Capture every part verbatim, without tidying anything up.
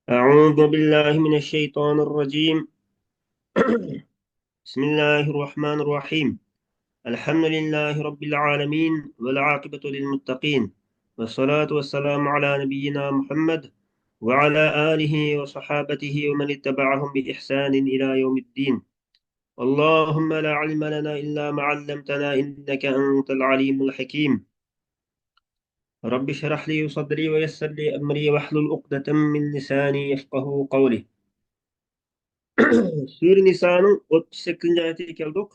أعوذ بالله من الشيطان الرجيم. بسم الله الرحمن الرحيم. الحمد لله رب العالمين، والعاقبة للمتقين، والصلاة والسلام على نبينا محمد وعلى آله وصحابته ومن اتبعهم بإحسان إلى يوم الدين. اللهم لا علم لنا إلا ما علمتنا إنك أنت العليم الحكيم. رب اشرح لي صدري ويسر لي أمري واحلل عقدة من لساني يفقهوا قولي. سۈرە نىسانىڭ ئوتتۇز سەككىزىنچى ئايىتىگە كەلدۇق.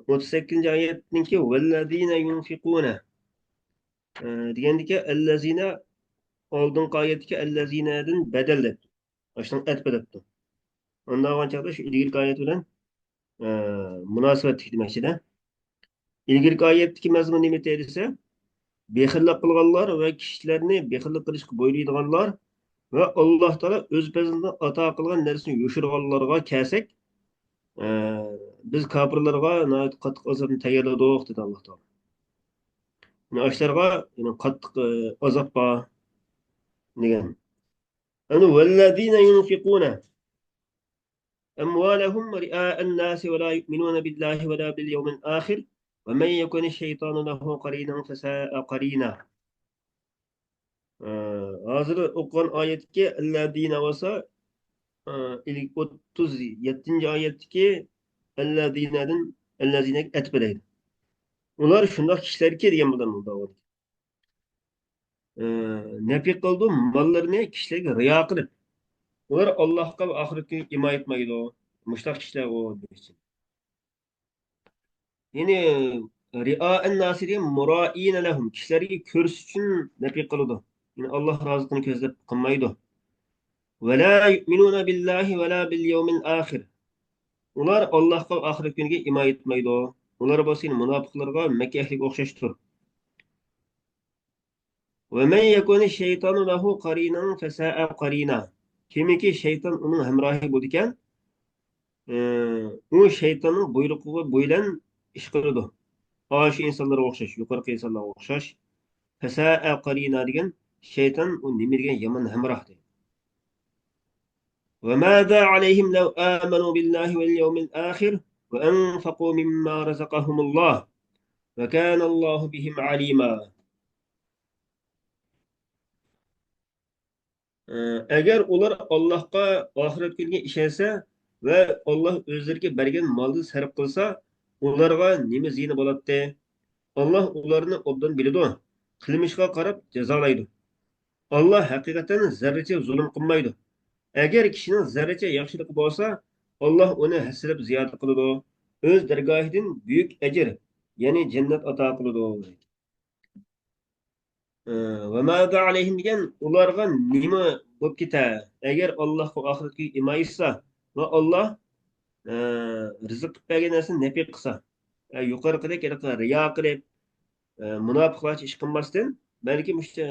ئوتتۇز سەككىزىنچى ئايەتنىڭكى «ۋەللەزىنە يۇنفىقۇنە» دېگەندىكى «ئەللەزىنە» ئالدىنقى ئايەتتىكى «ئەللەزىنە» دىن بەدەل دەپتۇ. ئاشۇنىڭ ئەتپى دەپتۇ. ئۇنداق بولغان چاغدا شۇ ئىلگىرىكى ئايەت بىلەن، ئە، مۇناسىۋەتلىك دېمەكچىدە. ئىلگىرىكى ئايەتتىكى مەزمۇن نېمىتى دېسە، بېخىللىق قىلغانلار ۋە كىشىلەرنى بېخىللىق قىلىشقا بۇيرۇيدىغانلار ۋە ئاللاھ تائالا ئۆز پەزلىدىن ئاتا قىلغان نەرسىنى يوشۇرغانلارغا كەلسەك، ئە، بىز كاپىرلارغا ناھايىتى قاتتىق ئازابنى تەييارلىدۇق، دېدى ئاللاھ تائالا. يەنى ئاشۇلارغا، يەنى قاتتىق، ئە، ئازاب بار دېگەن. يەنى «ۋەللەزىنە يۇنفىقۇنە أموالهم رئاء الناس ولا يؤمنون بالله ولا باليوم الآخر ومن يكن الشيطان له قرينا فساء قرينا.» ئە، ھازىر ئوقۇغان ئايەتتىكى «ئەللەزىنە» بولسا، ئە، ئوتتۇز يەتتىنچى ئايەتتىكى «ئەللەزىنە» دىن «ئەللەزىنە» ئەتپى دەيدۇ. ئۇلار شۇنداق كىشىلەركى دېگەن بولىدۇ. ئە، نەپىق قىلىدۇ ماللىرىنى كىشىلەرگە رىيا قىلىپ. ئۇلار ئاللاھقا ۋە ئاخىرەتكە ئىمان ئېيتمايدۇ. مۇشۇنداق كىشىلەر ئۇ دېمەكچى. يەنى رىئائەن ناسى دېگەن مۇرائىنە لەھۇم، كىشىلەرگە كۆرسىتىش ئۈچۈن نەپىق قىلىدۇ. يەنى ئاللاھ رازىلىقىنى كۆزلەپ قىلمايدۇ. ۋەلا يۇئمىنۇنە بىللاھى ۋەلا بىل يەۋمىل ئاخىر. ئۇلار ئاللاھقا ۋە ئاخىرەت كۈنىگە ئىمان ئېيتمايدۇ. ئۇلار بولسا يەنە مۇناپىقلارغا، مەككە ئەھلىگە ئوخشاشتۇر. ۋە مەن يەكۇنى شەيتانۇ لەھۇ قەرىنەن فەسەئە قەرىنا. كىمكى شەيتان ئۇنىڭ ھەمراھى بولىدىكەن، ئى، ئۇ شەيتاننىڭ بۇيرۇقىغا بويلەن ئىش قىلىدۇ. ئاشۇ ئىنسانلارغا ئوخشاش، يۇقىرىقى ئىنسانلارغا ئوخشاش. فەسەئە قەرىنا دېگەن شەيتان ئۇ نېمە دېگەن يامان ھەمراھ دەيدۇ. وماذا عليهم لو آمنوا بالله واليوم الآخر وأنفقوا مما رزقهم الله وكان الله بهم عليما. ئەگەر ئۇلار ئاللاھقا، ئاخىرەت كۈنىگە ئىشەنسە ۋە ئاللاھ ئۆزلىرىگە بەرگەن مالدىن سەرپ قىلسا، ئۇلارغا نېمە زىيىنى بولاتتى؟ ئاللاھ ئۇلارنى ئوبدان بىلىدۇ، قىلمىشىغا قاراپ جازالايدۇ. ئاللاھ ھەقىقەتەن زەررىچە زۇلۇم قىلمايدۇ. ئەگەر كىشىنىڭ زەررىچە ياخشىلىقى بولسا، ئاللاھ ئۇنى ھەسسىلەپ زىيادە قىلىدۇ. ئۆز دەرگاھىدىن بۈيۈك ئەجىر، يەنى جەننەت ئاتا قىلىدۇ. ئە، ۋە ماذا ئەلەيھىم دېگەن، ئۇلارغا نېمە بولۇپ كېتە؟ ئەگەر ئاللاھقا، ئاخىرەتكە ئىمان ئېيتسا ۋە ئاللاھ، ئە، رىزىق قىلىپ بەرگەن نەرسىنى نەپىق قىلسا، ئە، يۇقىرىقىدەك ھېلىقى رىيا قىلىپ، ئە، مۇناپىقلارچە ئىش قىلماستىن، بەلكى مۇشۇ،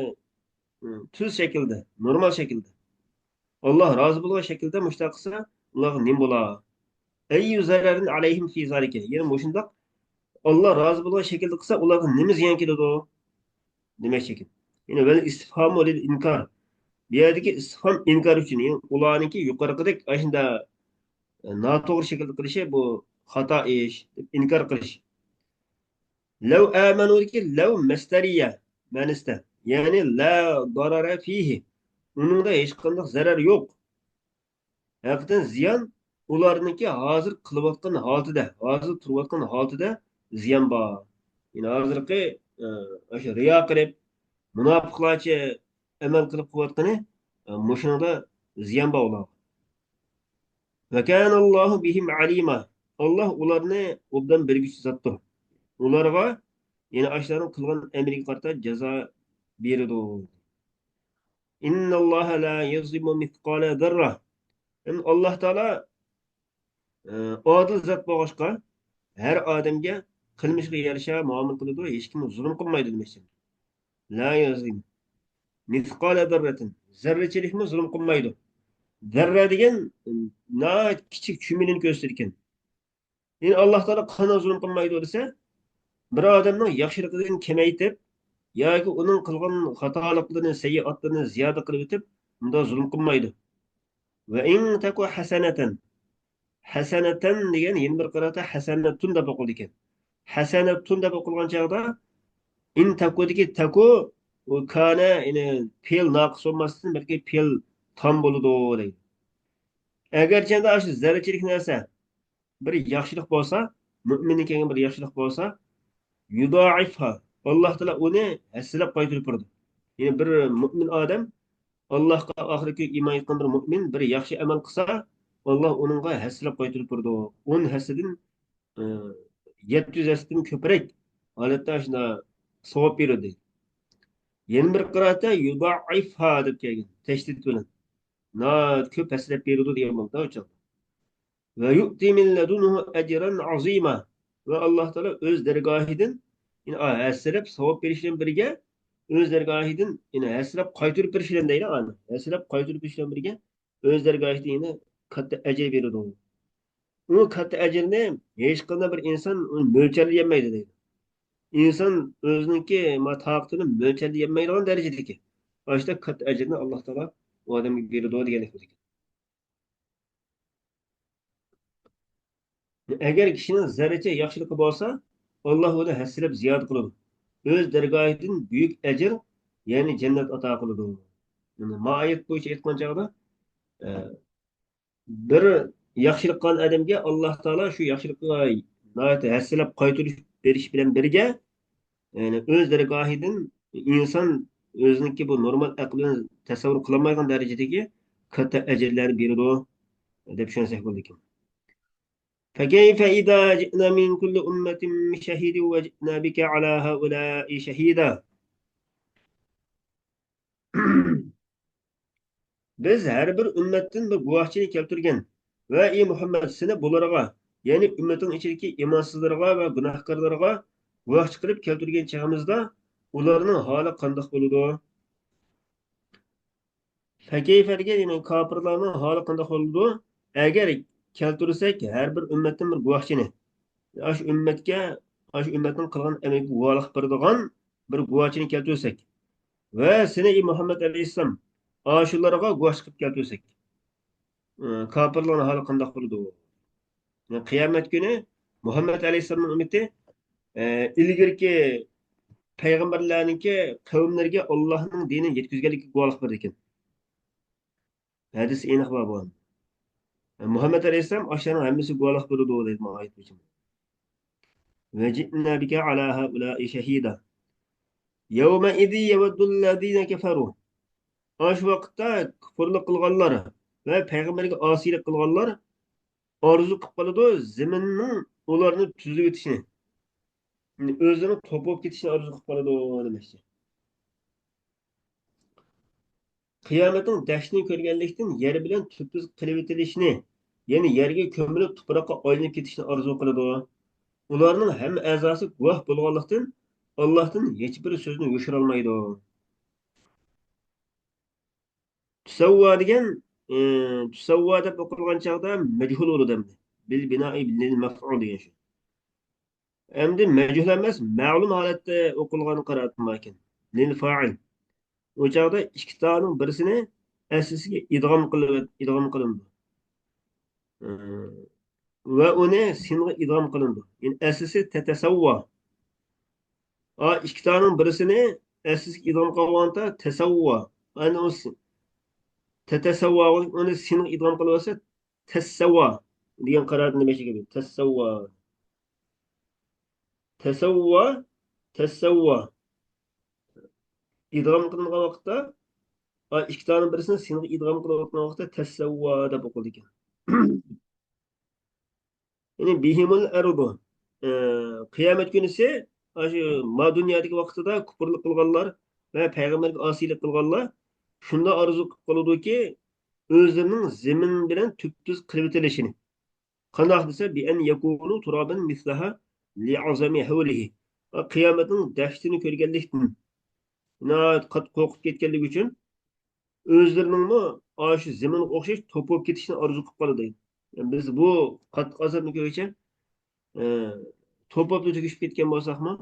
ئە، تۈز شەكىلدە، نورمال شەكىلدە، ئاللاھ رازى بولغان شەكىلدە مۇشۇنداق قىلسا، ئۇلارغا نېمە بولا؟ ئەييۇ زەرەرىن ئەلەيھىم فى زالىكە. يەنى مۇشۇنداق ئاللاھ رازى بولغان شەكىلدە قىلسا، ئۇلارغا نېمە زىيان كېلىدۇ؟ دېمەكچىكەن. يەنى ۋەل ئىستىفھامۇ لىل ئىنكار. بۇ يەردىكى ئىستىفھام ئىنكار ئۈچۈن. يەنى ئۇلارنىڭكى يۇقىرىقىدەك ئاشۇنداق، ئە، ناتوغرا شەكىلدە قىلىشى بۇ خاتا ئىش، دەپ ئىنكار قىلىش. لەۋ ئامەنۇدىكى لەۋ مەسدەرىيە مەنىسىدە. يەنى لا دارارە فىھى. ئۇنىڭدا ھېچقانداق زەرەر يوق. ھەقىقەتەن زىيان ئۇلارنىڭكى ھازىر قىلىۋاتقان ھالىتىدە، ھازىر تۇرۇۋاتقان ھالىتىدە زىيان بار. يەنى ھازىرقى، ئە، ئاشۇ رىيا قىلىپ، مۇناپىقلارچە ئەمەل قىلىپ قىلىۋاتقىنى، ئە، مۇشۇنىڭدا زىيان بار ئۇلارغا. ۋە كانەللاھۇ بىھىم ئەلىما. ئاللاھ ئۇلارنى ئوبدان بىلگۈچى زاتتۇر. ئۇلارغا، يەنى ئاشۇلارنىڭ قىلغان ئەمىلىگە قارىتا جازا بېرىدۇ. ئىنناللاھە لا يەزلىمۇ مىسقالە زەررە. ئاللاھ تائالا، ئە، ئادىل زات بولغاچقا، ھەر ئادەمگە قىلمىشىغا يارىشا مۇئامىلە قىلىدۇ، ھېچكىمگە زۇلۇم قىلمايدۇ دېمەكچى. لا يەزلىمۇ مىسقالە زەررەتىن. زەررىچىلىكمۇ زۇلۇم قىلمايدۇ. زەررە دېگەن ناھايىتى كىچىك چۈمۈلىنى كۆرسىتىدىكەن. يەنى ئاللاھ تائالا قانداق زۇلۇم قىلمايدۇ دېسە، بىر ئادەمنىڭ ياخشىلىقىدىن كېمەيتىپ ياكى ئۇنىڭ قىلغان خاتالىقلىرىنى، سەييىئاتلىرىنى زىيادە قىلىۋېتىپ، ئۇنداق زۇلۇم قىلمايدۇ. ۋە ئىن تەكۇ ھەسەنەتەن. ھەسەنەتەن دېگەن يەنە بىر قىرائەتتە ھەسەنەتۇن دەپ ئوقۇلىدىكەن. ھەسەنەتۇن دەپ ئوقۇلغان چاغدا، ئىن تەكۇدىكى تەكۇ، ئۇ كانە، يەنى پېئىل ناقىس بولماستىن، بەلكى پېئىل تام بولىدۇ دەيدۇ. ئەگەرچەندە ئاشۇ زەررىچىلىك نەرسە بىر ياخشىلىق بولسا، مۆمىندىن كەلگەن بىر ياخشىلىق بولسا، يۇدائىفھا، ئاللا تائالا ئۇنى ھەسسىلەپ قايتۇرۇپ بېرىدۇ. يەنى بىر مۆمىن ئادەم، ئاللاھقا ئاخىرقى ئىمان ئېيتقان بىر مۆمىن بىر ياخشى ئەمەل قىلسا، ئاللا ئۇنىڭغا ھەسسىلەپ قايتۇرۇپ بېرىدۇ. ئون ھەسسىدىن، ئى، يەتتە يۈز ھەسسىدىن كۆپرەك ھالەتتە شۇنداق ساۋاب بېرىدۇ. يەنە بىر قىرائەتتە يۇدائىفھا دەپ كەلگەن، تەشدىد بىلەن. ناھايىتى كۆپ ھەسسىلەپ بېرىدۇ دېگەن بولىدۇ ئۇ چاغدا. ۋە يۇئتى مىن لەدۇنھۇ ئەجرەن ئەزىيما. ۋە ئاللا تائالا ئۆز دەرگاھىدىن، يەنى، ئا، ھەسسىلەپ ساۋاب بېرىش بىلەن بىرگە، ئۆز دەرگاھىدىن، يەنى، ھەسسىلەپ قايتۇرۇپ بېرىش بىلەن دەيدۇ، ئانا. ھەسسىلەپ قايتۇرۇپ بېرىش بىلەن بىرگە، ئۆز دەرگاھىدىن يەنە كاتتا ئەجىر بېرىدۇ. ئۇ كاتتا ئەجىرنى ھېچقانداق بىر ئىنسان ئۇنى مۆلچەرلىيەلمەيدۇ دەيدۇ. ئىنسان ئۆزىنىڭكى ما تاقىتىنى مۆلچەرلىيەلمەيدىغان دەرىجىدىكى ئاشۇنداق كاتتا ئەجىرنى ئاللا تائالا ئۇ ئادەمگە بېرىدۇ دېگەنلىك بولىدۇ. ئەگەر كىشىنىڭ زەررىچە ياخشىلىقى بولسا، ئاللا ئۇنى ھەسسىلەپ زىيادە قىلىدۇ. ئۆز دەرگاھىدىن بۈيۈك ئەجىر، يەنى جەننەت ئاتا قىلىدۇ. مانا، ما ئايەت بويىچە ئېيتقان چاغدا، ئە، بىر ياخشىلىق قىلغان ئادەمگە ئاللا تائالا شۇ ياخشىلىقىغا ناھايىتى ھەسسىلەپ قايتۇرۇپ بېرىش بىلەن بىرگە، يەنى ئۆز دەرگاھىدىن ئىنسان ئۆزىنىڭكى بۇ نورمال ئەقلى بىلەن تەسەۋۋۇر قىلالمايدىغان دەرىجىدىكى كاتتا ئەجىرلەرنى بېرىدۇ، دەپ چۈشەنسەك بولىدىكەن. فكيف إذا جئنا من كل أمة بشهيد وجئنا بك على هؤلاء شهيدا. بىز ھەر بىر ئۈممەتتىن بىر گۇۋاھچىنى كەلتۈرگەن ۋە ئى مۇھەممەد، سېنى بۇلارغا، يەنى ئۈممىتىڭ ئىچىدىكى ئىمانسىزلارغا ۋە گۇناھكارلارغا گۇۋاھ چىقىرىپ كەلتۈرگەن چېغىمىزدا ئۇلارنىڭ ھالى قانداق بولىدۇ؟ فكيف دېگەن، يەنى كاپىرلارنىڭ ھالى قانداق بولىدۇ؟ ئەگەر كەلتۈرسەك ھەر بىر ئۈممەتتىن بىر گۇۋاھچىنى، ئاشۇ ئۈممەتكە، ئاشۇ ئۈممەتنىڭ قىلغان ئەمەلگە گۇۋاھلىق بېرىدىغان بىر گۇۋاھچىنى كەلتۈرسەك، ۋە سېنى، ئى مۇھەممەد ئەلەيھىسسالام، ئاشۇلارغا گۇۋاھ چىقىپ كەلتۈرسەك، ئى، كاپىرلارنىڭ ھالى قانداق بولىدۇ؟ يەنى قىيامەت كۈنى مۇھەممەد ئەلەيھىسسالامنىڭ ئۈممىتى، ئى، ئىلگىرىكى پەيغەمبەرلەرنىڭكى قەۋملىرىگە ئاللاھنىڭ دىنىنى يەتكۈزگەنلىككە گۇۋاھلىق بېرىدىكەن. ھەدىس ئېنىق بار بۇ. مۇھەممەد ئەلەيھىسسالام ئاشۇلارنىڭ ھەممىسىگە گۇۋاھلىق بېرىدۇ دەيدۇ ئايەت بويىچە. وجئنا بك على هؤلاء شهيدا يومئذ يود الذين كفروا. ئاشۇ ۋاقىتتا كۇپۇرلۇق قىلغانلار ۋە پەيغەمبەرگە ئاسىيلىق قىلغانلار ئارزۇ قىلىپ قالىدۇ زېمىننىڭ ئۇلارنى تۈزۈۋېتىشىنى، ئۆزلىرىنىڭ توپا بولۇپ كېتىشىنى ئارزۇ قىلىپ قالىدۇ دېمەكچى. قىيامەتنىڭ دەھشىتىنى كۆرگەنلىكتىن يەر بىلەن تۈپتۈز قىلىۋېتىلىشىنى، يەنى يەرگە كۆمۈلۈپ تۇپراققا ئايلىنىپ كېتىشىنى ئارزۇ قىلىدۇ. ئۇلارنىڭ ھەممە ئەزاسى گۇۋاھ بولغانلىقتىن، ئاللاھتىن ھېچبىر سۆزنى يوشۇرالمايدۇ. تۇسەۋۋا دېگەن، ئى، تۇسەۋۋا دەپ ئوقۇلغان چاغدا مەجھۇل بولىدۇ ئەمدى. بىل بىنائى لىل مەفئۇل دېگەن شۇ. ئەمدى مەجھۇل ئەمەس، مەلۇم ھالەتتە ئوقۇلغان قىرائەتمۇ بار ئىكەن. لىل فائىل. ئۇ چاغدا ئىككى تانىڭ بىرسىنى ئەسلىسىگە ئىدغام قىلىپ، ئىدغام قىلىنىدۇ. ئى، ۋە ئۇنى سىنغا ئىدغام قىلىنىدۇ. يەنى ئەسلىسى تەتەسەۋۋا. ئا، ئىككى تانىڭ بىرسىنى ئەسلىسىگە ئىدغام قىلغاندا تەسەۋۋا. ئەنە ئۇ سىن-، تەتەسەۋۋا، ئۇنى سىنغا ئىدغام قىلىۋەتسە تەسسەۋۋا دېگەن قىرائەتنى بېشىغا كېلىدۇ. تەسسەۋۋا. تەسەۋۋا، تەسسەۋۋا. ئىدغام قىلىنغان ۋاقىتتا، ئا، ئىككى تانىڭ بىرسىنى سىنغا ئىدغام قىلىۋاتقان ۋاقىتتا تەسسەۋۋا دەپ ئوقۇلىدىكەن. يەنى بىھىمۇل ئەرضۇ. ئى، قىيامەت كۈنىسى، ئاشۇ ما دۇنيادىكى ۋاقتىدا كۇپۇرلۇق قىلغانلار ۋە پەيغەمبەرگە ئاسىيلىق قىلغانلار شۇنداق ئارزۇ قىلىپ قالىدۇكى، ئۆزلىرىنىڭ زېمىن بىلەن تۈپتۈز قىلىۋېتىلىشىنى. قانداق دېسە، بىئەن يەكۇنۇ تۇرابەن مىسلەھا لىئەزەمى ھەۋلىھى. قىيامەتنىڭ دەھشىتىنى كۆرگەنلىكتىن، ناھايىتى قاتتىق قورقۇپ كەتكەنلىكى ئۈچۈن، ئۆزلىرىنىڭمۇ ئاشۇ زېمىنغا ئوخشاش توپا بولۇپ كېتىشىنى ئارزۇ قىلىپ قالىدۇ. يەنى بىز بۇ قاتتىق ئازابنى كۆرگەچ، ئى، توپا بولۇپ تۈگىشىپ كەتكەن بولساقمۇ،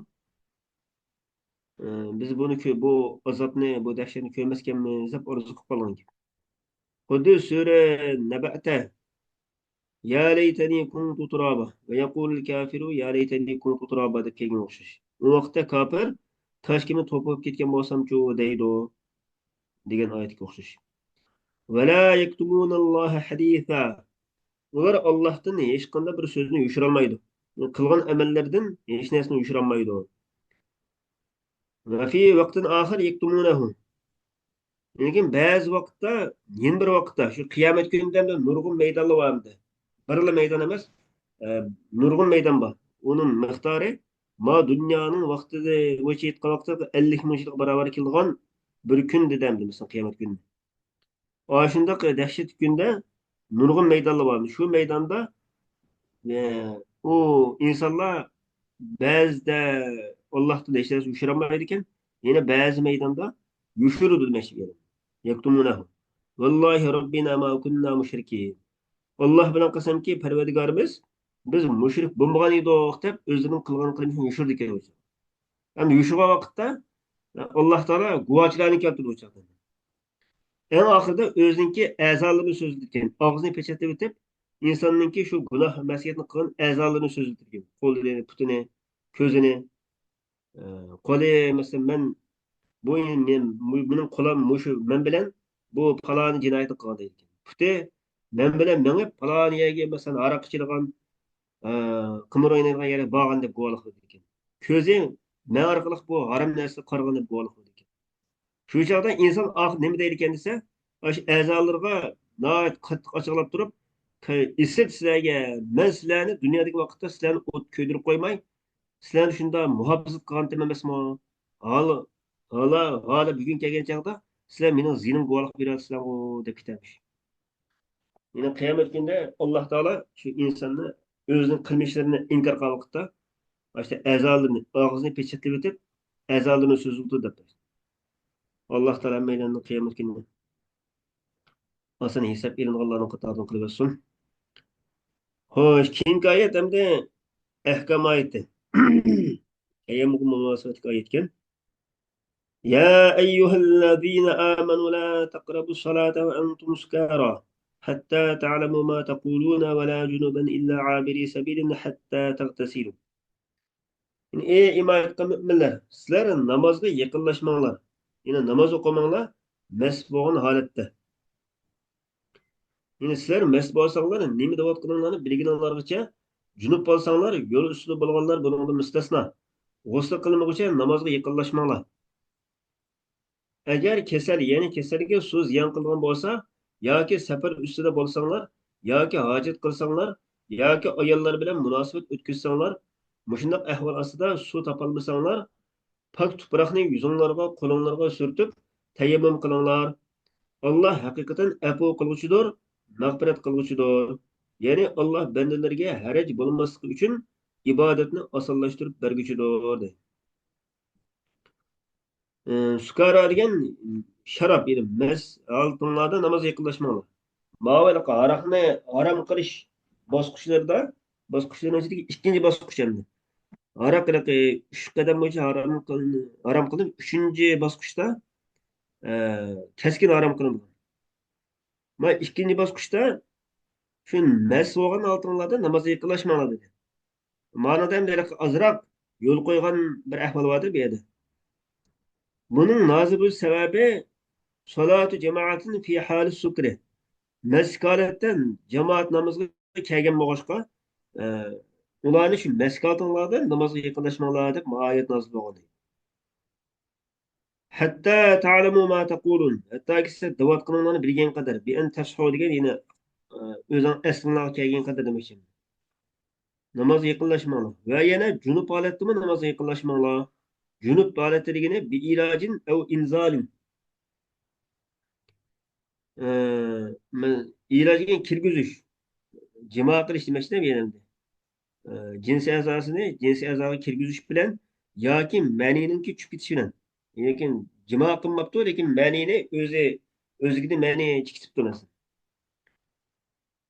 ئى، بىز بۇنى كۆ-، بۇ ئازابنى، بۇ دەھشەتنى كۆرمەسكەنمىز دەپ ئارزۇ قىلىپ قالغان گەپ. خۇددى سۈرە نەبەتە، يا ليتني كنت ترابا ويقول الكافر يا ليتني كنت ترابا دەپ كەلگەن ئوخشاش. ئۇ ۋاقىتتا كاپىر، تاش كېمە توپا بولۇپ كەتكەن بولسامچۇ دەيدۇ، دېگەن ئايەتكە ئوخشاش. ولا يكتمون الله حديثا. ئۇلار ئاللاھتىن ھېچقانداق بىر سۆزنى يوشۇرالمايدۇ. قىلغان ئەمەللىرىدىن ھېچ نەرسىنى يوشۇرالمايدۇ. وفي وقت آخر يكتمونه. لېكىن بەزى ۋاقىتتا، يەنە بىر ۋاقىتتا، شۇ قىيامەت كۈنىدە نۇرغۇن مەيدانلار بار ئەمدى. بىرلا مەيدان ئەمەس، ئە، نۇرغۇن مەيدان بار. ئۇنىڭ مىقدارى ما دۇنيانىڭ ۋاقتى بويىچە ئېيتقان ۋاقىتتا ئەللىك مىڭ يىلغا باراۋەر كېلىدىغان بىر كۈن دېدى ئەمدى، مىسال، قىيامەت كۈنى. ئاشۇنداق دەھشەتلىك كۈندە نۇرغۇن مەيدانلار بار. شۇ مەيداندا، ئە، ئۇ ئىنسانلار بەزىدە ئاللاھتىن ھېچ نەرسە يوشۇرالمايدىكەن، يەنە بەزى مەيداندا يوشۇرىدۇ دېمەكچى. يەكتۇمۇنەھۇ. ۋاللاھى رەببىنا ما كۇننا مۇشرىكىن. ئاللاھ بىلەن قەسەمكى، پەرۋەردىگارىمىز، بىز مۇشرىك بولمىغان ئىدۇق دەپ ئۆزلىرىنىڭ قىلغان قىلمىشىنى يوشۇرىدىكەن. ھەم يوشۇرغان ۋاقىتتا ئاللاھ تائالا گۇۋاھچىلارنى كەلتۈرىدۇ ئۇ چاغدا. ئەڭ ئاخىرىدا ئۆزىنىڭكى ئەزالىرىنى سۆزلىدىكەن، ئاغزىنى پېچەتلىۋېتىپ، ئىنساننىڭكى شۇ گۇناھ مەسىيەتنى قىلغان ئەزالىرىنى سۆزلىدىكەن. قولىنى، پۇتىنى، كۆزىنى، ئە، قولى، مەسىلەن، مەن، بۇ، مەن، بۇ، مېنىڭ قولۇم مۇشۇ، مەن بىلەن بۇ پالانى جىنايەتنى قىلغان دەيدىكەن. پۇتى، مەن بىلەن مېڭىپ، پالانى يەرگە، مەسىلەن، ھاراق ئىچىدىغان، ئە، قىمار ئوينايدىغان يەرگە بارغان دەپ گۇۋاھلىق بېرىدىكەن. كۆزى، مەن ئارقىلىق بۇ ھارام نەرسىگە قارىغان دەپ گۇۋاھلىق بېرىدىكەن. شۇ چاغدا ئىنسان ئاخىر نېمە دەيدىكەن دېسە، ئاشۇ ئەزالىرىغا ناھايىتى قاتتىق ئاچچىقلاپ تۇرۇپ، ئېسىت سىلەرگە، مەن سىلەرنى دۇنيادىكى ۋاقىتتا سىلەرنى ئوت كۆيدۈرۈپ قويماي، سىلەرنى شۇنداق مۇھاپىزەت قىلغانتىم ئەمەسمۇ؟ ھالا، ھالا، ھالا بۈگۈن كەلگەن چاغدا سىلەر مېنىڭ زىيىنىمغا گۇۋاھلىق بېرىۋاتىسىلەرغۇ دەپ كېتەرمىش. يەنى قىيامەت كۈنىدە ئاللاھ تائالا شۇ ئىنساننى ئۆزىنىڭ قىلمىشلىرىنى ئىنكار قىلغان ۋاقىتتا، ئاشۇ ئەزالىرىنى، ئاغزىنى پېچەتلىۋېتىپ، ئەزالىرىنى سۆزلىتىدۇ دەپ. ئاللاھ تائالا ھەممەيلەننى قىيامەت كۈنى ئاسان ھېساب ئېلىنغانلارنىڭ قاتارىدىن قىلىۋەتسۇن. خوش، كېيىنكى ئايەت ئەمدى ئەھكام ئايىتى. تەيەممۇمغا مۇناسىۋەتلىك ئايەتكەن. يا أيها الذين آمنوا لا تقربوا الصلاة وأنتم سكارى حتى تعلموا ما تقولون ولا جنبا إلا عابري سبيل حتى تغتسلوا. يەنى، ئەي ئىمان ئېيتقان مۆمىنلەر، سىلەر نامازغا يېقىنلاشماڭلار. يەنى ناماز ئوقۇماڭلار مەست بولغان ھالەتتە. يەنى سىلەر مەست بولساڭلار، نېمە دەۋاتقىنىڭلارنى بىلگىنىڭلارغىچە، جۇنۇپ بولساڭلار، يول ئۈستىدە بولغانلار بۇنىڭدىن مۇستەسنا، غۇسلى قىلمىغۇچە نامازغا يېقىنلاشماڭلار. ئەگەر كېسەل، يەنى كېسەلگە سۇ زىيان قىلغان بولسا، ياكى سەپەر ئۈستىدە بولساڭلار، ياكى ھاجەت قىلساڭلار، ياكى ئاياللار بىلەن مۇناسىۋەت ئۆتكۈزسەڭلار، مۇشۇنداق ئەھۋال ئاستىدا سۇ تاپالمىساڭلار، پاك تۇپراقنى يۈزۈڭلارغا، قولۇڭلارغا سۈرتۈپ تەيەممۇم قىلىڭلار. ئاللاھ ھەقىقەتەن ئەپۇ قىلغۇچىدۇر، مەغپىرەت قىلغۇچىدۇر. يەنى ئاللاھ بەندىلىرىگە ھەرەج بولماسلىقى ئۈچۈن ئىبادەتنى ئاسانلاشتۇرۇپ بەرگۈچىدۇر، دەيدۇ. ئى، سۇكارا دېگەن شاراب، يەنى مەست ھالىتىڭلاردا نامازغا يېقىنلاشماڭلار. ماۋۇ ھېلىقى ھاراقنى ھارام قىلىش باسقۇچلىرىدا، باسقۇچلىرىنىڭ ئىچىدىكى ئىككىنچى باسقۇچ ئەمدى. ھاراق ھېلىقى ئۈچ قەدەم بويىچە ھارام قىل-، ھارام قىلىپ، ئۈچىنچى باسقۇچتا، ئە، كەسكىن ھارام قىلىنغان. مانا ئىككىنچى باسقۇچتا شۇ مەست بولغان ھالىتىڭلاردا نامازغا يېقىنلاشماڭلار دېدى. مانىدا ئەمدى ھېلىقى ئازراق يول قويغان بىر ئەھۋال باردى بۇ يەردە. بۇنىڭ نازىل بولۇش سەۋەبى، صلاة جماعة في حال السكر. مەست ھالەتتە جامائەت نامىزىغا كەلگەن بولغاچقا، ئە، ئۇلارنى شۇ مەست ھالىتىڭلاردا نامازغا يېقىنلاشماڭلار دەپ ئايەت نازىل بولغان. حتى تعلموا ما تقولون. ھەتتاكى سىلەر دەۋاتقىنىڭلارنى بىلگەن قەدەر. بأن تصحوا دېگەن يەنە، ئە، ئۆزۈڭ ئەسلىڭلارغا كەلگەن قەدەر دېمەكچى. نامازغا يېقىنلاشماڭلار. ۋە يەنە جۇنۇپ ھالەتتىمۇ نامازغا يېقىنلاشماڭلار. جۇنۇپ ھالەتتە دېگىنى بإيلاج أو إنزال. ئە، مە-، ئىلاج دېگەن كىرگۈزۈش. جىما قىلىش دېمەكچىدە بۇ يەردە. ئە، جىنسىي ئەزاسىنى جىنسىي ئەزاغا كىرگۈزۈش بىلەن ياكى مەنىنىڭكى چۈشۈپ كېتىشى بىلەن. لېكىن جىما قىلماپتۇ، لېكىن مەنىنى ئۆزى، ئۆزىگىدىن مەنى چىقىتىپتۇ مەسىلەن.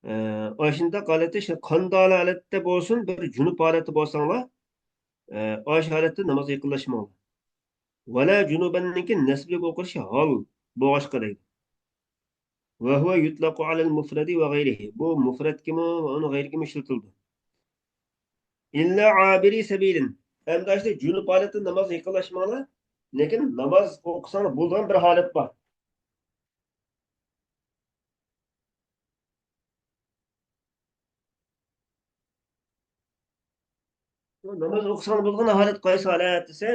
ئە، ئاشۇنداق ھالەتتە، شۇ قانداق ھالەتتە بولسۇن، بىر جۇنۇپ ھالەتتە بولساڭلار، ئە، ئاشۇ ھالەتتە نامازغا يېقىنلاشماڭلار. ۋەلا جۇنۇبەننىڭكى نەسبى بولۇپ ئوقۇلۇشى ھال بولغاچقا دەيدۇ. وهو يطلق على المفرد وغيره. بۇ مۇفرەتكىمۇ ۋە ئۇنىڭ غەيرىگىمۇ ئىشلىتىلىدۇ. إلا عابري سبيل. ئەمدى ئاشۇ جۇنۇپ ھالەتتە نامازغا يېقىنلاشماڭلار. لېكىن ناماز ئوقۇساڭلار بولىدىغان بىر ھالەت بار. ناماز ئوقۇساڭلار بولىدىغان ھالەت قايسى ھالەت دېسە،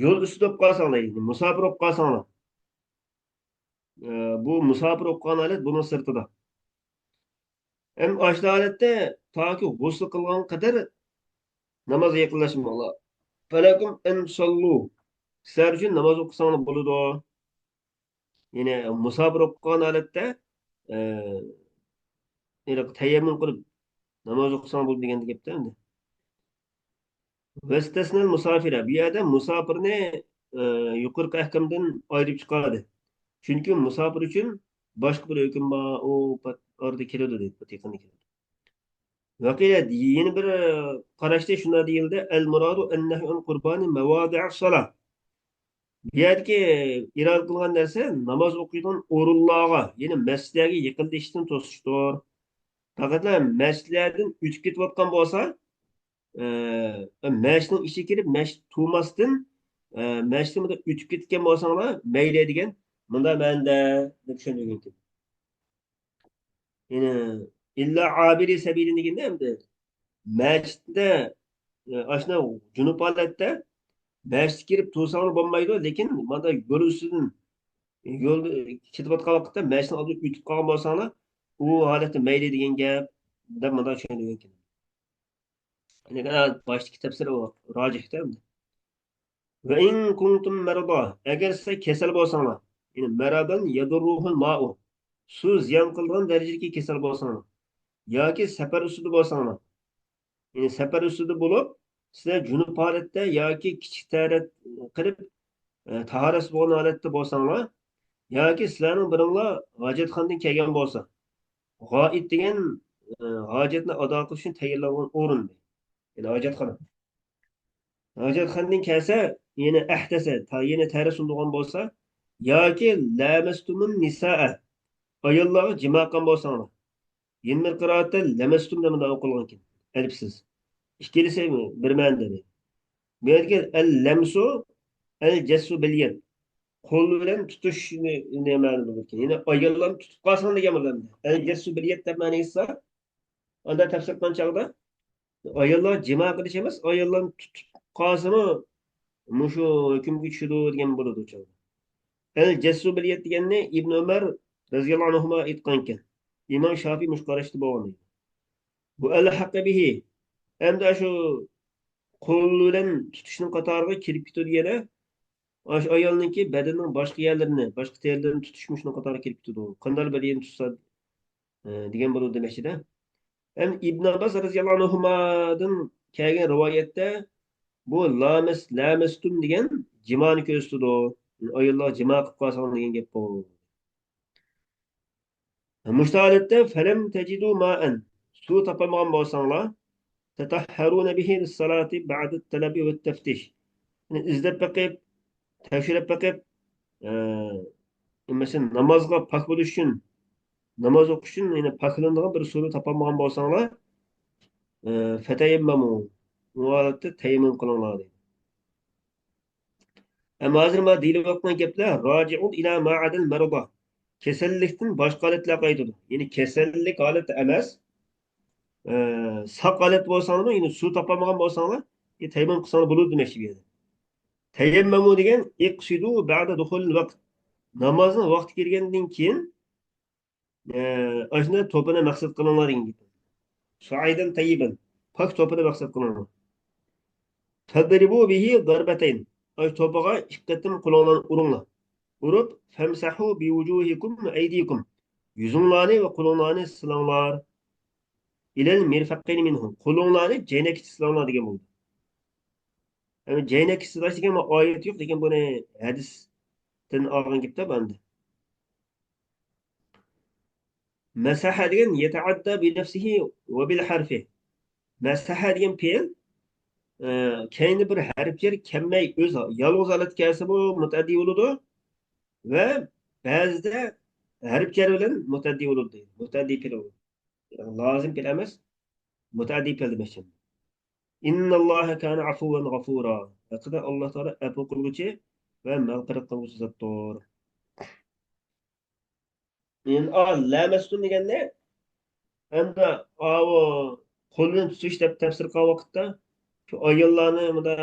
يول ئۈستىدە بولۇپ قالساڭلار، يەنى مۇساپىر بولۇپ قالساڭلار. ئە، بۇ مۇساپىر بولۇپ قالغان ھالەت بۇنىڭ سىرتىدا. ھەم ئاشۇ ھالەتتە تاكى غۇسل قىلغان قەدەر نامازغا يېقىنلاشماڭلار. فلكم أن تصلوا. سىلەر ئۈچۈن ناماز ئوقۇساڭلار بولىدۇ. يەنى مۇساپىر بولۇپ قالغان ھالەتتە، ئە، ھېلىقى تەيەممۇم قىلىپ ناماز ئوقۇساڭ بولىدۇ دېگەن گەپتە ئەمدى. واستثنى المسافر. بۇ يەردە مۇساپىرنى، ئە، يۇقىرىقى ئەھكامدىن ئايرىپ چىقاردى. چۈنكى مۇساپىر ئۈچۈن باشقا بىر ھۆكۈم بار، ئۇ پات-، ئارىدا كېلىدۇ دەيدۇ، پات يېقىندا كېلىدۇ. ۋەقىلە، يەنە بىر قاراشتا شۇنداق دېيىلدى، المراد النهي عن قربان مواضع الصلاة. بۇ يەردىكى ئىرادە قىلغان نەرسە ناماز ئوقۇيدىغان ئورۇنلارغا، يەنى مەسچىتلەرگە يېقىنلىشىشتىن توسۇشتۇر. پەقەتلا مەسچىتلەردىن ئۆتۈپ كېتىۋاتقان بولسا، ئە، مەسچىتنىڭ ئىچىگە كىرىپ، مەسچىت تۇرماستىن، ئە، مەسچىتتىن بۇنداق ئۆتۈپ كەتكەن بولساڭلار مەيلى دېگەن مۇنداق مەنىدە دەپ چۈشەندۈرگەن ئىكەن. يەنى، ئىللا ئابىرى سەبىلىن دېگەندە ئەمدى مەسچىتتە، ئە، ئاشۇنداق جۇنۇپ ھالەتتە مەسچىتكە كىرىپ تۇرساڭلار بولمايدۇ، لېكىن مانا يول ئۈستىدىن، يولدا كېتىۋاتقان ۋاقىتتا مەسچىتنىڭ ئالدىدىن ئۆتۈپ قالغان بولساڭلار، ئۇ ھالەتتە مەيلى دېگەن گەپ، دەپ مۇنداق چۈشەندۈرگەن ئىكەن. لېكىن باشتىكى تەپسىرى راجىھ ئەمدى. وإن كنتم مرضى، ئەگەر سىلەر كېسەل بولساڭلار، يەنى مرضا يضره الماء، سۇ زىيان قىلىدىغان دەرىجىدىكى كېسەل بولساڭلار، ياكى سەپەر ئۈستىدە بولساڭلار، يەنى سەپەر ئۈستىدە بولۇپ، سىلەر جۇنۇپ ھالەتتە ياكى كىچىك تەرەت قىلىپ، ئە، تاھارەتسىز بولغان ھالەتتە بولساڭلار، ياكى سىلەرنىڭ بىرىڭلار ھاجەتخانىدىن كەلگەن بولسا، غائىت دېگەن، ئە، ھاجەتنى ئادا قىلىش ئۈچۈن تەييارلانغان ئورۇن، يەنى ھاجەتخانا. ھاجەتخانىدىن كەلسە، يەنە ئەھدەسە، تا-، يەنە تەرەت سۇندۇرغان بولسا، ياكى لامەستۇمۇن نىسائە، ئاياللارغا جىما قىلغان بولساڭلار. يەنە بىر قىرائەتتە لەمەستۇم دەپ مۇنداق ئوقۇلغانكەن، ئەلىپسىز. ئىككىلىسى بىر مەنىدە. بۇ يەردىكى ئەل لەمسۇ، ئەل جەسسۇ بىل يەد. قول بىلەن تۇتۇشنى نېمە مەنىدە بولىدىكەن؟ يەنى ئاياللارنى تۇتۇپ قالساڭ دېگەن بولىدۇ. ئەل جەسسۇ بىل يەد دەپ مەنە ئېيتسا، ئاندا تەپسىر قىلغان چاغدا ئاياللار جىما قىلىش ئەمەس، ئاياللارنى تۇتۇپ قالسىمۇ مۇشۇ ھۆكۈمگە چۈشىدۇ دېگەن بولىدۇ چاغدا. ئەل جەسسۇ بىل يەد دېگەننى ئىبن ئۆمەر رەزىياللاھۇ ئەنھۇما ئېيتقانكەن. ئىمام شافىي مۇشۇ قاراشتا بولغان. بۇ ئەل ھەققە بىھى. ئەمدى شۇ قول بىلەن تۇتۇشنىڭ قاتارىغا كېلىپ كېتىدۇ دېگەنە، ئاشۇ ئايالنىڭكى بەدىنىنىڭ باشقا يەرلىرىنى، باشقا تېرىلىرىنى تۇتۇشمۇ شۇنىڭ قاتارىغا كېلىپ كېتىدۇ. قانداق بىر يەرنى تۇتسا، ئە، دېگەن بولىدۇ دېمەكچىدە. ھەم ئىبن ئابباس رەزىياللاھۇ ئەنھۇمادىن كەلگەن رىۋايەتتە بۇ لامەس-، لامەستۇم دېگەن جىمانى كۆرسىتىدۇ. ئاياللار جىما قىلىپ قالساڭ دېگەن گەپ بۇ. مۇشۇ ھالەتتە فەلەم تەجىدۇ مائەن، سۇ تاپالمىغان بولساڭلار، تەتەھھەرۇنە بىھى لىسسالاتى بەئدەت تەلەبى ۋەت تەفتىش. يەنى ئىزدەپ بېقىپ، تەكشۈرۈپ بېقىپ، ئە، مەسىلەن، نامازغا پاك بولۇش ئۈچۈن، ناماز ئوقۇش ئۈچۈن يەنى پاكلىنىدىغان بىر سۇنى تاپالمىغان بولساڭلار، ئە، فەتەيەممەمۇ، ئۇ ھالەتتە تەيەممۇم قىلىڭلار دەيدۇ. ئەمما ھازىر مانا دېيىلىۋاتقان گەپلەر راجىئۇن ئىلا ما ئادەل مەرىدە. كېسەللىكتىن باشقا ھالەتلەرگە قايتىدۇ. يەنى كېسەللىك ھالەتتە ئەمەس، ئە، ساق ھالەتتە بولساڭلارمۇ، يەنى سۇ تاپالمىغان بولساڭلار، يەنى تەيەممۇم قىلساڭلار بولىدۇ دېمەكچى بۇ يەردە. تەيەممەمۇ دېگەن ئىقسىدۇ بەئدە دۇخۇلىل ۋەقت. نامازنىڭ ۋاقتى كىرگەندىن كېيىن ئە، ئاشۇنداق توپىنى مەقسەت قىلىڭلار دېگەن گېپى. سۇئەيدەن تەييىبەن. پاك توپىنى مەقسەت قىلىڭلار. فەضرىبۇ بىھى زەربەتەين. ئاشۇ توپىغا ئىككى قېتىم قولۇڭلارنى ئۇرۇڭلار. ئۇرۇپ، فەمسەھۇ بىۋۇجۇھىكۇم ۋە ئەيدىكۇم. يۈزۈڭلارنى ۋە قولۇڭلارنى سىلاڭلار. ئىلەل مىرفەقەينى مىنھۇ. قولۇڭلارنى جەينەككىچە سىلاڭلار دېگەن بولىدۇ. يەنى جەينەككىچە سىلاش دېگەن بۇ ئايەت يوق، لېكىن بۇنى ھەدىستىن ئالغان گېپتە بۇ ئەمدى. مەسەھە دېگەن يەتەئەددە بىنەفسىھى ۋە بىل ھەرفى. مەسەھە دېگەن پېئىل، ئە، كەينىدە بىر ھەرپ يەر كەلمەي، ئۆزى يالغۇز ھالەتتە كەلسىمۇ مۇتەئەددى بولىدۇ. ۋە بەزىدە ھەرپ جەر بىلەن مۇتەئەددى بولىدۇ دەيدۇ. مۇتەئەددى پېئىل بولىدۇ. يەنى لازىم پېئىل ئەمەس، مۇتەئەددى پېئىل دېمەكچى. ئىنناللاھە كانە ئەفۇۋەن غەفۇرا. ھەقىقەتەن ئاللاھ تائالا ئەپۇ قىلغۇچى ۋە مەغپىرەت قىلغۇچى زاتتۇر. يەنى، ئا، لەمەستۇن دېگەندە، ئەمدى ئاۋۇ قولىنى تۇتۇش دەپ تەپسىر قىلغان ۋاقىتتا، شۇ ئاياللارنى مۇندا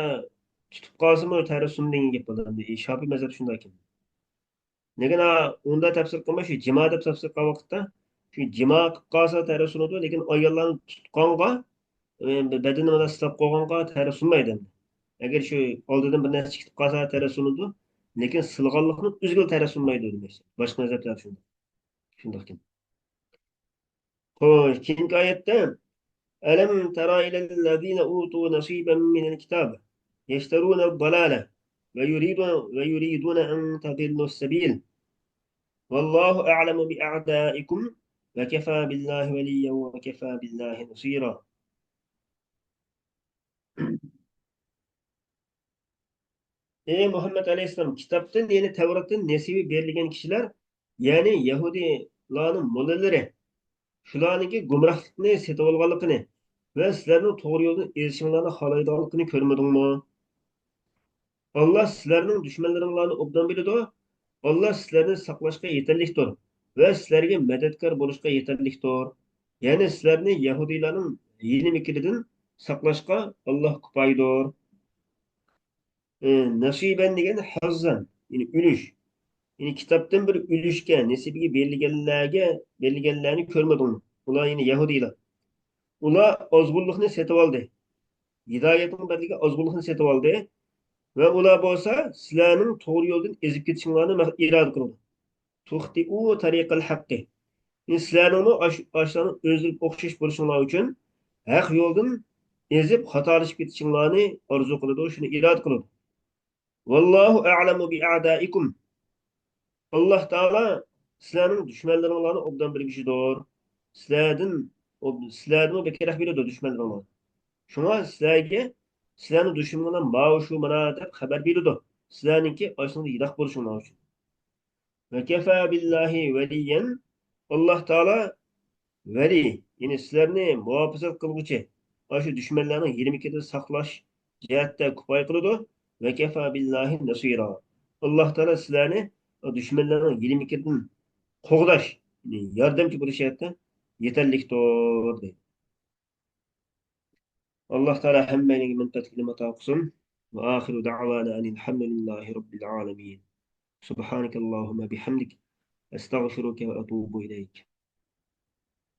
تۇتۇپ قالسىمۇ تەرسۇن دېگەن گەپ بولىدۇ. ئەمدى شاپىئى مەزھەپتە شۇنداق ئىكەن. لېكىن، ئا، ئۇنداق تەپسىر قىلماي، شۇ جىما دەپ تەپسىر قىلغان ۋاقىتتا، شۇ جىما قىلىپ قالسا تەرسۇنىدۇ، لېكىن ئاياللارنى تۇتقانغا، ئە، بەدىنىنى مانا سىلاپ قويغانغا تەرسۇنمايدۇ ئەمدى. ئەگەر شۇ ئالدىدىن بىر نەرسە چىقىپ قالسا تەرسۇنىدۇ، لېكىن سىلىغانلىقنىڭ ئۆزىگىلا تەرسۇنمايدۇ دېمەكچى. باشقا مەزھەپلەر شۇنداق. شۇنداق ئىكەن. خوش، كېيىنكى ئايەتتە، ألم تر إلى الذين أوتوا نصيبا من الكتاب يشترون الضلالة ويريدون، ويريدون أن تضلوا السبيل والله أعلم بأعدائكم وكفى بالله وليا وكفى بالله نصيرا. ئەي مۇھەممەد ئەلەيھىسسالام، كىتابتىن، يەنى تەۋراتتىن نېسىۋى بېرىلگەن كىشىلەر، يەنى يەھۇدىيلارنىڭ موللىلىرى، شۇلارنىڭكى گۇمراھلىقنى سېتىۋالغانلىقىنى ۋە سىلەرنىڭ توغرا يولدىن ئېزىشىڭلارنى خالايدىغانلىقىنى كۆرمىدىڭمۇ؟ ئاللاھ سىلەرنىڭ دۈشمەنلىرىڭلارنى ئوبدان بىلىدۇ. ئاللاھ سىلەرنى ساقلاشقا يېتەرلىكتۇر ۋە سىلەرگە مەدەتكار بولۇشقا يېتەرلىكتۇر. يەنى سىلەرنى يەھۇدىيلارنىڭ ھىيلە-مىكرىدىن ساقلاشقا ئاللاھ كۇپايىدۇر. ئى، نەسىبەن دېگەن ھەززەن، يەنى ئۈلۈش. يەنى كىتابتىن بىر ئۈلۈشكە، نېسىبىگە بېرىلگەنلەرگە، بېرىلگەنلەرنى كۆرمىدىڭمۇ؟ ئۇلار يەنى يەھۇدىيلار. ئۇلار ئازغۇنلۇقنى سېتىۋالدى. ھىدايەتنىڭ بەدىلىگە ئازغۇنلۇقنى سېتىۋالدى. ۋە ئۇلار بولسا سىلەرنىڭ توغرا يولدىن ئېزىپ كېتىشىڭلارنى مەق-، ئىرادە قىلىدۇ. تۇختىئۇ تەرىقەل ھەققى. سىلەرنىڭمۇ ئاش-، ئاشۇلارنىڭ ئۆزلىرىگە ئوخشاش بولۇشۇڭلار ئۈچۈن ھەق يولدىن ئېزىپ، خاتالىشىپ كېتىشىڭلارنى ئارزۇ قىلىدۇ، شۇنى ئىرادە قىلىدۇ. ۋاللاھۇ ئەئلەمۇ بىئەدائىكۇم. ئاللاھ تائالا سىلەرنىڭ دۈشمەنلىرىڭلارنى ئوبدان بىلگۈچىدۇر. سىلەردىن، ئوب-، سىلەردىنمۇ بەكرەك بىلىدۇ دۈشمەنلىرىڭلارنى. شۇڭا سىلەرگە، سىلەرنىڭ دۈشمىنىڭلار ماۋۇ شۇ مانا دەپ خەۋەر بېرىدۇ. سىلەرنىڭكى ئاشۇنىڭدا يىراق بولۇشۇڭلار ئۈچۈن. ۋەكەفا بىللاھى ۋەلىيەن. ئاللاھ تائالا ۋەلى، يەنى سىلەرنى مۇھاپىزەت قىلغۇچى، ئاشۇ دۈشمەنلەرنىڭ ھىيلە-مىكرىدىن ساقلاش جەھەتتە كۇپايە قىلىدۇ. ۋەكەفا بىللاھى نەسىرا. ئاللاھ تائالا سىلەرنى دۈشمەنلەرنىڭ ھىيلە-مىكرىدىن قوغداش، يەنى ياردەمچى بولۇش جەھەتتە يېتەرلىكتۇر، دەيدۇ. ئاللاھ تائالا ھەممەيلەنگە مەنپەئەتلىك ئىلىم ئاتا قىلسۇن. وآخر دعوانا أن الحمد لله رب العالمين. سبحانك اللهم بحمدك، أستغفرك وأتوب إليك.